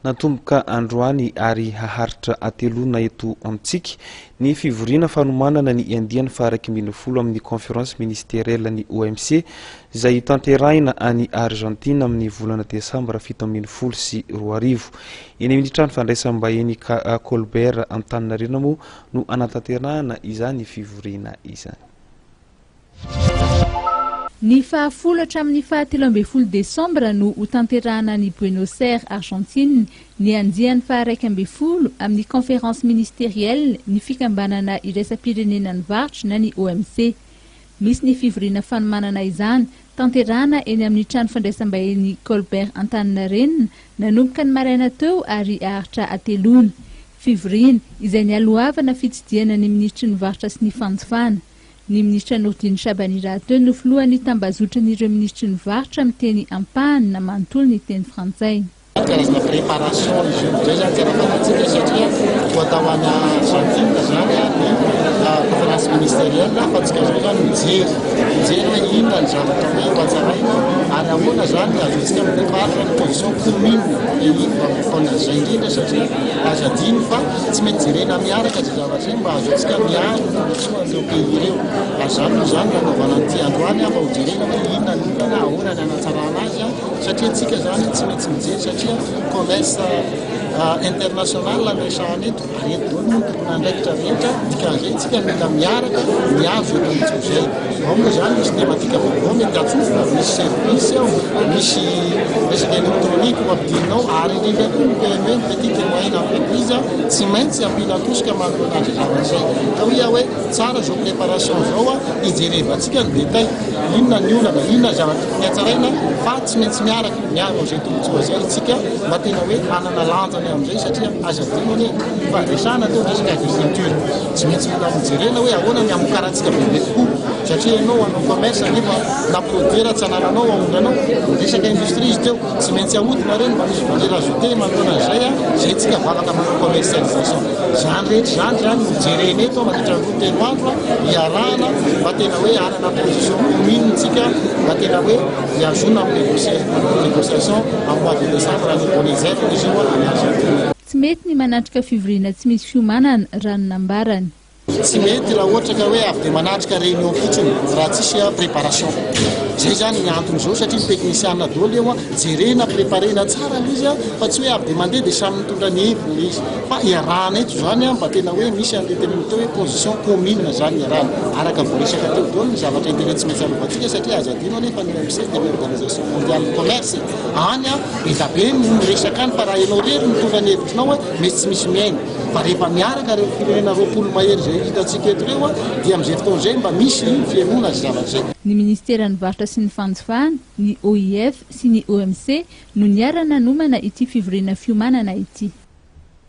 Natomboka androany ary haharitra hateloana eto amintsika ny fivoriana fanomanana ny andiany faha-11 amin'ny Conférence ministérielle ny OMC izay tanterahina any Argentine amin'ny volana desambra 2017. Eny amin'ny trano fandraisam-bahiny Colbert Antaninarenina moa no hanatanterahana izany fivoriana izany. Ny fahafolo hatramin'ny fahatelo ambin'ny folo desambra no hotanterahana any Buenos Aires, Argentine, ny andiany faha-11 amin'ny Conférence ministérielle ny Fikambanana iraisam-pirenena ny varotra na ny OMC. Misy ny fivoriana fanomanana izany tanterahana eny amin'ny trano fandraisam-bahiny Colbert Antaninarenina nanomboka ny maraina teo ary haharitra hateloana. Fivoriana izay nialohavana fitsidihana ny minisitry ny varotra sy ny fanjifana. Ny minisitra Nourdine Chabani rahateo no filohan'ny tambazotran'ireo minisitry ny varotra miteny ampahany na manontolo ny teny frantsay. Karazana préparation izy io zay zany tsara fantatsika, satria ho atao any Argentine zany ny conférence ministérielle, fa tsika zao zany mijery hoe inona ny zavatra hoe ho atsaraina ary ahoana zany azontsika mi-prépare ny position commune pays francophone zay indrindra, satria aza adino fa tsy mety jerena miaraka zay zavatra zay mba azontsika miaro tombontsoan'ireo pays ireo. Ary zany moa zany nanaovana an'ity androany mba ho jerena hoe inona ny olana, ahoana ny anatsarana azy, satria tsika zany tsy maintsy mijery, satria commerce international no resahana eto ary eto daholo moa ny tompona andraikitra rehetra. Dikan'izay, tsika mila miaraka miazo eto amitsio zay. Ao moa zany misy thématique vaovao mety atsofina, misy service ao, misy resaka électronique ho ampidirinao, ary indrindra koa ny PME, ny petite et moyenne entreprise, tsy maintsy ampila tosika manoloana azy zavatra zay. Ka hoy aho hoe tsara zao préparation zao hijerevantsika ny détail, inona ny olana, inona ny zavatra tokony hatsaraina, fa tsy maintsy miaraka miaro an'izay tombontsoa zay tsika mba tena hoe hanana lanjany amin'izay, satria aza adino anie fa resahana teo resaka agriculture, tsy maintsy mila mijerena hoe ahoana ny hamokarantsika bebe kokoa, satria ianao hanao commerce nefa na produire tsy anananao aondranao. Resaka industrie izy teo, tsy maintsy ahodina reny mba misy valeur ajoutée manoloana an'izay zay tsika vavaka manao commercialisation. Zany rehetra zany no jerena eto mandritra ny 2-3 andro iarahana mba tena hoe hanana position commune tsika, mba tena hoe hiazona amin'ny négociation amin'ny mois de décembre any Buenos Aires izy io, any Argentine. Tsy mety ny manatrika fivoriana tsy misy fiomanana, raha ny nambarany. Tsy mety raha ohatra ka hoe avy dia manatrika réunion fotsiny raha tsisy préparation. Zay zany ny antony zao, satria ny technicien daholo eo, jerena, préparena tsara ilay izy, fa tsy hoe avy dia mandeha dia samy mitondra ny heviny ilay izy, fa iarahana eto zany mba tena hoe misy an'ilay teneniko teo hoe position commune zany iarahana. Araka voaresaka teo daholo ny zavatra intérêt tsy maintsy arovantsika, satria aza adino anefa ny OMC dia ny Organisation mondiale du commerce any be da be no miresaka any, fa raha ianao rery mitondra ny hevitrinao, mety tsy misy mihaino, fa rehefa miaraka ireo firenena 20 mahery izay hitantsika eto ireo, dia amin'izay fotoana izay mba misy fihainoana azy zavatra izay. Ny ministeran'ny varotra sy ny fanjifana, ny OIF sy ny OMC no niara-nanomana ity fivoriana fiomanana ity.